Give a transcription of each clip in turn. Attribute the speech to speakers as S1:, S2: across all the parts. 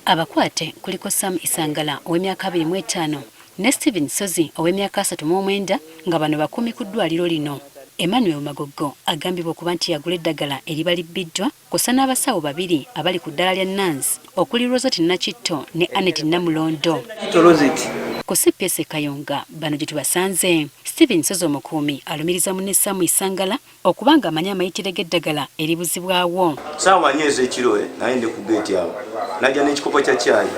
S1: Abakwate kuliko Sam Isangala ow'emyaka 25 ne Steven Sozi ow'emyaka 39, nga bano bakuumi ku ddwaliro lino. Emmanuel Magogo agambibwa okuba nti yagula eddagala eriba libbiddwa, kw'ossa n'abasawo babiri abali ku ddaala lya Nurse okuli Rosette Nakitto ne Annet Namulondo. Ku CPS e Kayunga bano gye tubasanze. Steven Sozi omukuumi alumiriza munne Sam Isangala okuba ng'amanyi amayitire g'eddagala eribuzibwawo.
S2: Saawa 4 ez'ekiro naye ndi ku geeti awo, najja n'ekikopo kya caayi,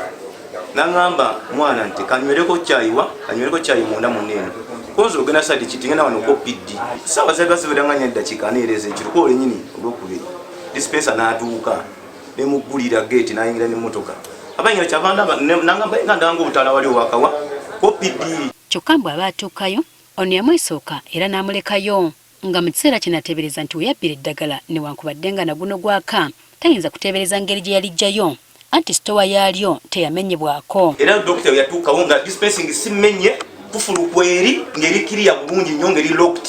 S2: naŋŋamba, "Mwana," nti, "kanywereko caayi." Wa kanywereko caayi munda muneeno konza ogenda sadi kiti ngenda wano ko piddi. Saawa zaliba ziwera nga 4 eddakiika era ez'ekiro ko olwenyini Olwokubiri, dispenser n'atuuka, nemuggulira geeti, n'ayingira n'emmotoka. Abayingira kyava nangamba nga ndanga obutaala wali owakawa ko piddi.
S1: Kyokka mbu aba atuukayo, ono yamwesooka era n'amulekayo, nga mu kiseera kino ateebereza nti we yabbira eddagala, newankubadde nga naguno gwaka tayinza kuteebereza ngeri gye yalijjayo, anti sitowa yaalyo teyamenyebwako.
S2: Era dokita yatuukawo nga dispensing simenye, kufulu kweri ng'eri kiriya bulungi nnyo, ng'eri locked.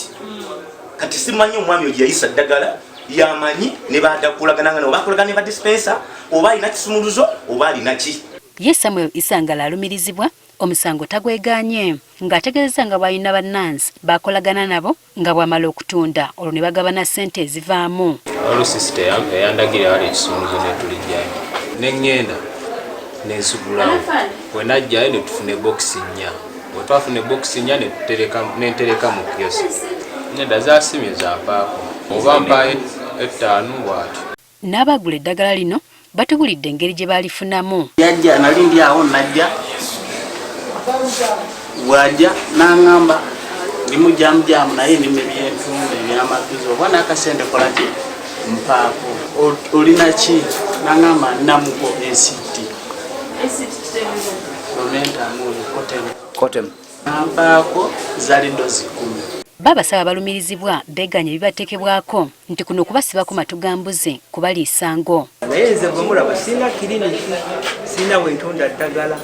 S2: Kati simanyi omwami oyo gye yayisa ddagala, yamanyi ne badakulagana nga bakolagana ne ba dispenser, oba alina kisumuluzo oba alina ki.
S1: Ye Samuel Isangala alumirizibwa omusango tagwegaanye, ng'ategeezezza nga bw'alina bannansi bakolagana nabo, nga bw'amala okutunda olwo ne bagabana ssente ezivaamu.
S3: Olusi eyandagira wali ekisumuluzo netulijjayo, neŋŋenda nenzigulawo. Bwe najjayo netufuna ebokisi nnya. Bwe twafuna ebokisi nnya, nentereka mu kiosk. Nedda, zasimye zampaako oba mpaayo ettaano bwatyo.
S1: N'abaagula eddagala lino batubulidde engeri gye baalifunamu.
S4: Yajja, nali ndi awo, najja, bwajja naŋŋamba, "Ndi mujamujamu, naye ndi mubyenfunda ebyamaguzi, oba nakasente kolaki mpaako." "Olina ki?" Naŋŋamba, "Namuko ACT Coartem."
S5: Coartem.
S4: Nampaako, zali dose 10.
S1: Baabasaba balumirizibwa beeganye ebibateekebwako nti kuno kubasibako matu ga mbuzi kubaliisa ngo.
S6: Naye nze gwe mulaba sirina kiriniki, sirina wentunda ddagala,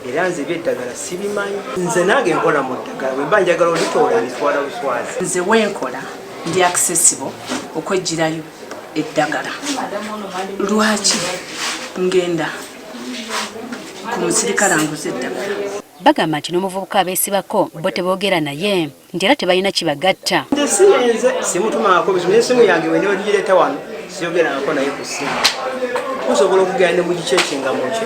S6: era nze ebyeddagala sibimanyi. Nze nange nkola mu ddagala, bwe mba njagala olitoola nditwala buswazi.
S7: Nze wenkola ndi accessible okwegirayo eddagala. Lwaki ngenda ku musirikale anguza eddagala?
S1: Bagamba nti n'omuvubuka abeesibako bo teboogera naye, nti era tebalina kibagatta.
S6: Nze siyenze, simutumangako bizibu, n'essimu yange wenogireta wano siyogerangako naye ku ssimu. Musobola okugenda ne mugikyekinga muki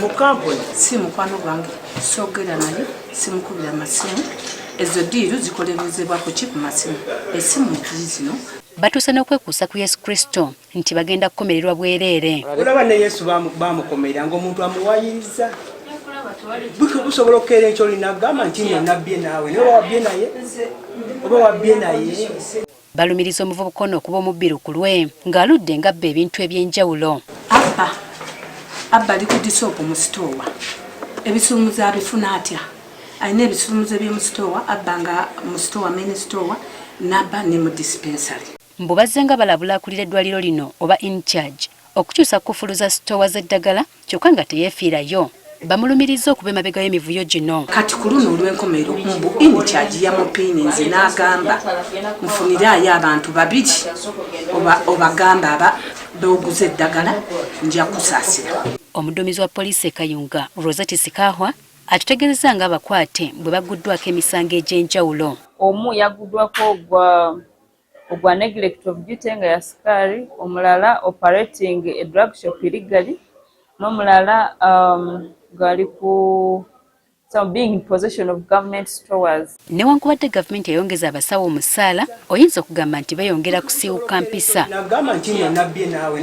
S6: mu kampuni.
S7: Si mukwano gwange, soogera naye, simukubira masimu. Ezo deal zikolebezebwa kuki? Ku masimu. Esimu zino.
S1: Batuuse n'okwekuusa ku Yesu Kristo nti bagenda kukomererwa bwereere.
S6: Olaba ne Yesu bamukomerera ng'omuntu amuwayiriza. Busobola okukeera ekyo olina kugamba nti nno nabbye naawe, naye oba wabbye naye, oba wabbye naye.
S1: Balumiriza omuvubuka ono okuba omubbi lukulwe, ng'aludde ng'abba ebintu eby'enjawulo.
S7: Abba, abba ali ku disoopu mu sitoowa. Ebisumuzo abifuna atya? Alina ebisumuzo eby'omu sitoowa, abba nga mu sitoowa, main sitoowa, nabba ne mu dispensary.
S1: Mbu bazze nga balabula akulira eddwaliro lino oba in-charge okukyusa kufulu za sitoowa z'eddagala, kyokka nga teyeefiirayo. Bamulumiriza okuba emabega w'emivuyo gino.
S7: Kati ku luno olw'enkomerero, mbu in-charge yamupiininze n'agamba, "Nfuniraayo abantu babiri obagamba aba beoguza eddagala, nja kusaasira."
S1: Omuduumizi wa poliisi e Kayunga, Rosette Sikahwa, atutegeezezza nga abakwate bwe bagguddwako emisango egy'enjawulo.
S8: Omu yaguddwako ogwa neglect of duty nga ya sikaari, omulala operating a drug shop illegally, n'omulala ng'ali ku some being in possession of government stores.
S1: Newankubadde gavumenti eyongeza abasawo omusaala, oyinza okugamba nti beeyongera kusiiwuka mpisa.
S6: Nagamba nti nno nabbye naawe.